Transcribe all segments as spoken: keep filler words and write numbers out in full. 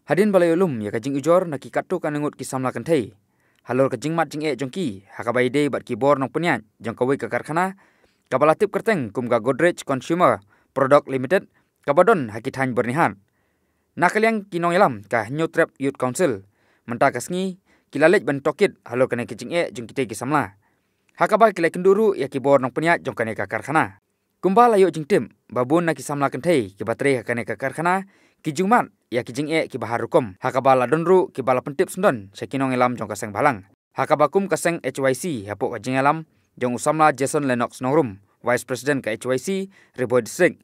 Hadien ba la ïoh lum ïa ka jingujor na ki katto katne ngut ki samla kynthei halor ka jingmat jingeh jong ki ha kaba ïadei bad ki bor nongpynïaid jong kawei ka karkhana kaba la tip kyrteng kum ka Godrej Consumer Product Limited kaba don ha ki thaiñ Byrnihat. Na ka liang ki nongïalam ka Hynñiewtrep Youth Council mynta ka sngi ki la leit ban tohkit halor kane ka jingeh jong kitei ki samla, ha kaba ki la kynduh ruh ïa ki bor nongpynïaid jong kane ka karkhana. Kumba la ïoh jingtip ba bun na ki samla kynthei kiba trei ha kane ka karkhana ki ju mad ïa ki jingeh kiba har rukom, ha kaba la don ruh kiba la pyntip syndon sha ki nongïalam jong ka seng bhalang, ha kaba kum ka seng H Y C hapoh ka jingïalam jong u samla Jason Lennox Nongrum, Vice President ka H Y C Ri Bhoi District,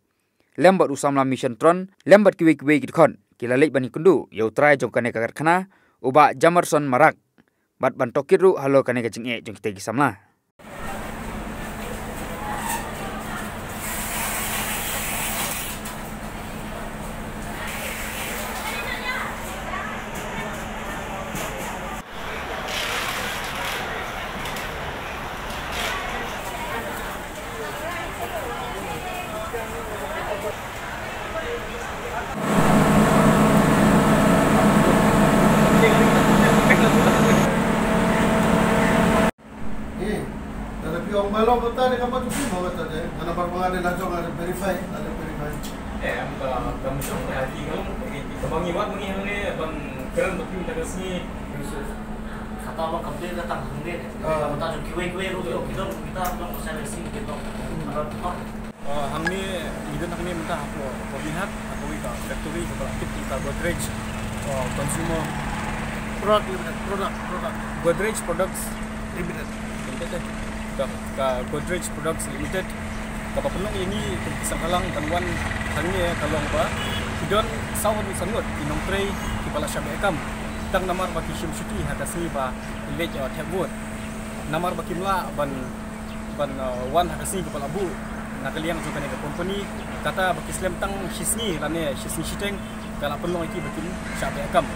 lem bad u samla Mission Tron lem bad kiwei kiwei ki dkhot ki la leit ban ïakynduh ïa u trai jong kane ka karkhana, u Bah Jamerson Marak, bad ban tohkit ruh halor kane ka jingeh jong kitei ki samla. Eh, da phi ong ba long kata de, ka mut phi ong kata de. Nga namar ba nga de la jong, nga de verify, nga de verify. Eh, am ka, ka mut ong ka, ki ka long, eh, ki ka bangi wat bangi hangne ban kren bad phi mynta ka sngi. Kata long ka update ka tang hangne de. Ah. Kata jong kiwei kiwei ruh ki don, kita long ka side sing ki don. Kalau Uh, hangne, ngi don hangne mynta hapoh Byrnihat, ha kawei ka factory kaba la tip kum ka Godrej, uh, Consumer Product Limited, product, product. Godrej Products Limited. Limited, eh. Ka, ka Godrej Products Limited. Kaba pynlong ïa ngi kum ki seng bhalang ban wan hangne ka long ba ki don saw haduh san ngut ki nongtrei kiba la shah beh kam. Tang namar ba ki shim shuti ha ka sngi ba leit, uh, thep vote. Namar ba kim lah ban ban, uh, wan ha ka sngi kaba la buh na ka liang jong kane ka company, kata ba ki slem tang shi sngi lane shi sngi shiteng, ka la pynlong ïa ki ba kim shah beh kam.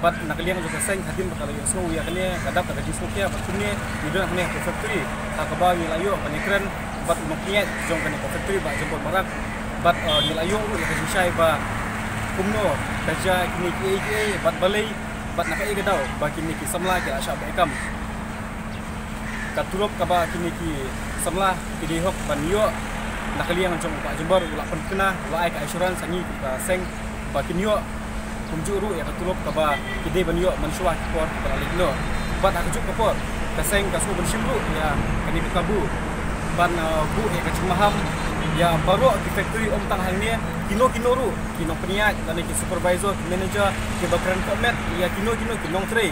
Bad na ka liang jong ka seng, hadien ba ka la ïohsngew ïa kane, ka dap da ka jingsngewkhia bad kumne ngi don hangne ha ka factory ha kaba ngi la ïoh ban ïakren bad u nongpynïaid jong kane ka factory, Bah Jambor Marak. Bad, uh, ngi la ïoh ruh ïa ka jingshai ba kumno ka jia kine kiei kiei bad balei bad na kaei ka daw ba kine ki samla ki la shah beh kam. Ka tulop kaba kine ki samla ki dei hok ban ïoh na ka liang jong u Bah Jambor, u la pynthikna, u la ai ka assurance ha ngi kum ka seng ba kin ïoh kumjuh ruh ïa ka tulop kaba ki dei ban ïoh mynshuwa ki por kiba la leit noh. Bad ha kajuh ka por ka seng ka sngewbha ban shim ruh ïa kane ka kabu ban, uh, buh ïa ka jingmaham ïa baroh ki factory, ym tang hangne, kino kino ruh, ki nongpynïaid lane ki supervisor, ki manager, kiba kren pohmet ïa kino kino ki nongtrei,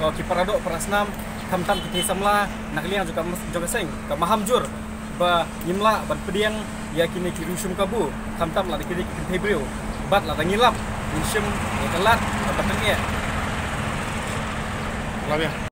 uh, ki paradoh parasnam, khamtam ki thei samla, na ka liang jong ka, jong ka seng ka maham jur ba ngim lah ban pdiang ïa kine ki riewshim kabu, khamtam lada kine ki kynthei briew. Bad lada ngi lap, ngin shim ïa ka lad kaba tyngeh. Lap ïa.